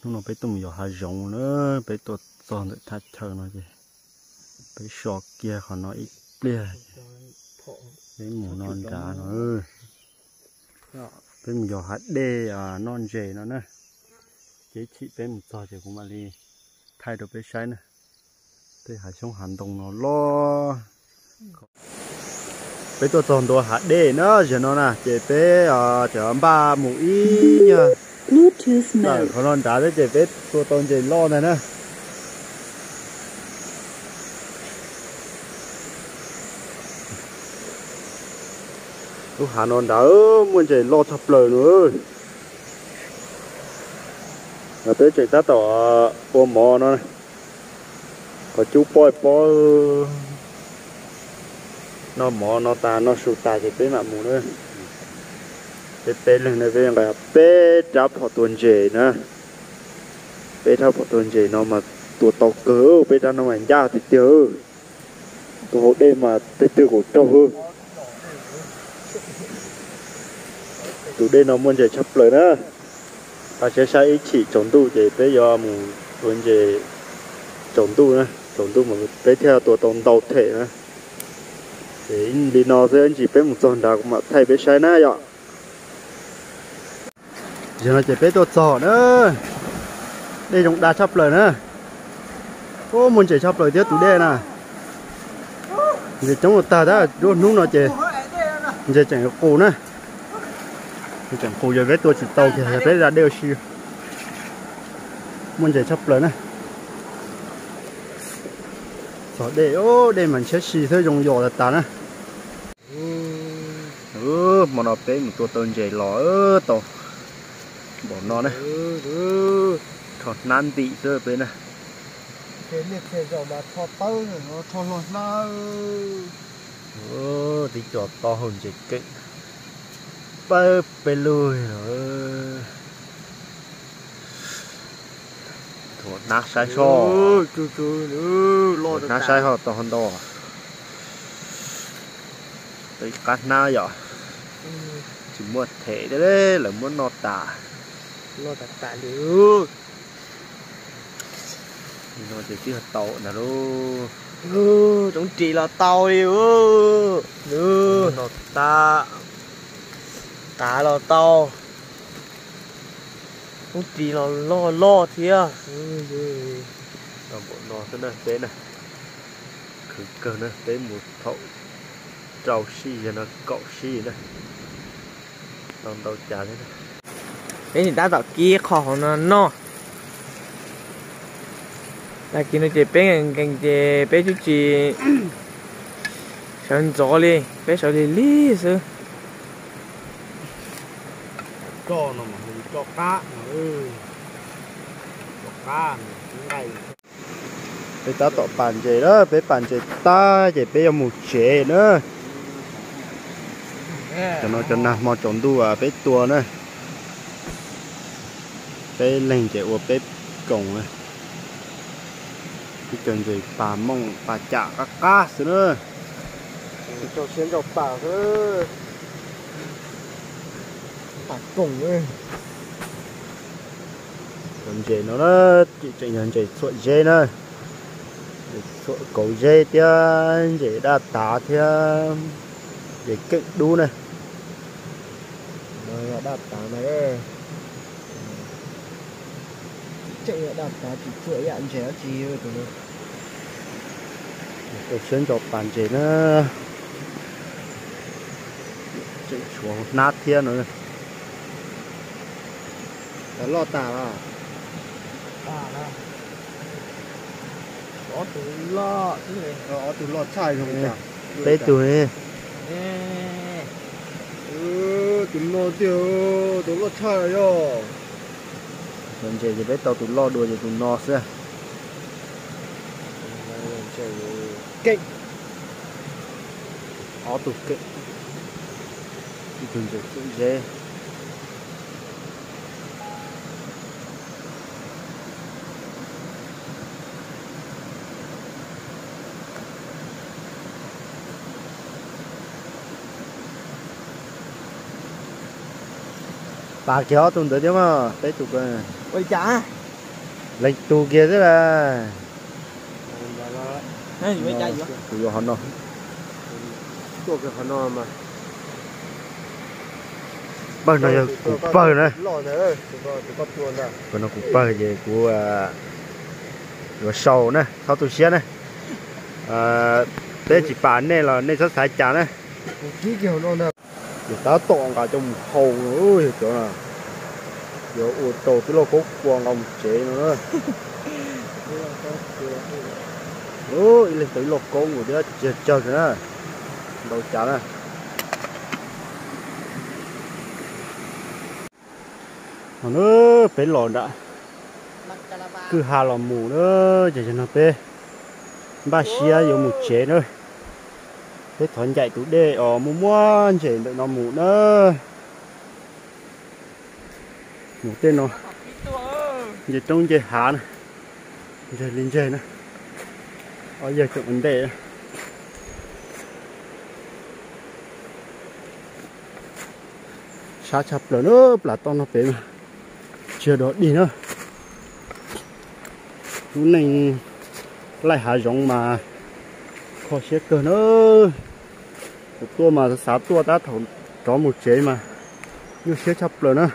Hnub no peb tuaj mus yos hav zoov na, peb tuaj txog ntawm thaj chaw no ces peb so kiag qhov no ib pliag, peb mus no nrad no. Peb mus yos hav dej noj ntses no na. Ces ib chim peb mus txog ces kuv mam li thaij rau peb saib na. Tej hav xyoob hav ntoo no loj. Peb tuaj txog ntua hav dej na, zaum no na ces peb tseem npaj mus ib nyuag lawm qhov no nrad thiab ces peb tua tau ntses loj ntag na. Lub hav no nrad muaj ntses loj tshaj plaws no. Peb tseem tab tom ua mov no, qhov cub pob pob, noj mov no tas noj su tas ces peb mam mus na. Peb peb leeg na, peb nqa peb rab phom tua ntses na. Peb rab phom tua ntses no mas tua tau kawg, peb rab no mas ncaj tiag tiag. Tus haus dej mas tig twg kuj raug. Tus dej no muaj ntses tshaj plaws na. Pab siab saib ib chim tsaus ntuj ces peb yuav mus tua ntses tsaus ntuj na, tsaus ntuj mas peb thiaj tua tau ntau them na. Ces li no xwb, ib ntsis peb mus txog nrad kuv mam thaij peb saib na yom. Zaum no ces peb tuaj txog na, dej zoo daj tshaj plaws na. Ub, muaj ntses tshaj plaws thiab tus dej na. Ntses coob tag tab, hnub no ces ntses tseem qus na. Tseem qus, yog peb tua tsis tau ces peb da dej ua si. Muaj ntses tshaj plaws na. Txog dej, dej mas ntshiab si xwb, zoo yos tas tas na. Hmo no peb mus tua tau ntses los tau npaum no na. Rho hnab ntim xwb peb na. Tib co to hau ntses keej pawg peb lug. Thuav hnab saib soj, hnab saib ho tau ntau. Qab hnab yom, tsis muaj them thiab, lawv muab noj tas. No ces twb yog tau ntag lauj. Coob ris los tau li. No tas, tav los tau. Coob ris los loj loj thiab. Tau npaum no xwb na peb na. Khwv kawg na, peb mus thaum rau sij, yog no kaum sij na. Tau ntau cas thiab. Peb tseem tab tom kib qho hauv no noj. Tag kis no ces peb nkees nkees ces peb twb tsis sawv ntxov li, peb sawv lig lig xwb. Peb tab tom pas ntses na, peb pas ntses tag ces peb yuav mus tsev na. Cov no cov nag hmo tsaus ntuj peb tua na. Peb leeg ces ua peb koom na. Ib co ntses pas mooj pas cam qab qab xwb na. Rau siab ntso pas xwb. Pas koom. Cov ntses no na, tseem yog ntses txhuam zeb na. Txhuam kauv zeb thiab ntses daj tav thiab ntses keej dub na. Daj tav na. Tseem yog daj tav tsis txhuam ib yam ntses dab tsi tus no. Tau siab ntso pas ntses na. Tseem tshuav hnab thiab no. Loj tas los? Ob tug loj, ob tug loj tshaj zoo. Peb tug. Tus no tiag, tus loj tshaj yog. Cov ntses ces peb tau tus loj dua ces tus no xwb. Keej. Ob tug keej. Ib tug ntses txhuam zeb. Pas kiag ob tug ntawd thiab mas peb tus. Ua li cas? Leej tug kiag xwb las. Kuv yuav hov no. Pawg no yog kuv pawg na. Pawg no kuv pawg ces kuv yuav sau na, txhob tu siab na. Peb tsis pam nej los nej txhob xav cas na. Ces tab tom nqa coj mus hau no, yog cov no, yuav ua rau tub lauj kaub kua nqa mus tsev no na. Ib leeg tau ib lauj kaub nkaus thiab tsis tsawg na, ntau cas na. No na, peb los nram kwj ha los mus na, ces no peb npaj siab yuav mus tsev na. Peb thov ncaim tus dej os, muaj muaj ntses ntawm no mus na. Mus tej no nce roob nce hav na, ntseg li ntseg na. Ob yawg tseem ua ntej. Sab tshaj plaws na, plam toj no pem mas tsis yog dog dig na. Lub neej laij hav zoov mas kho siab kawg na. Kuv tuaj mas xav tuaj tab thaum rov mus tsev mas nyuaj siab tshaj plaws na.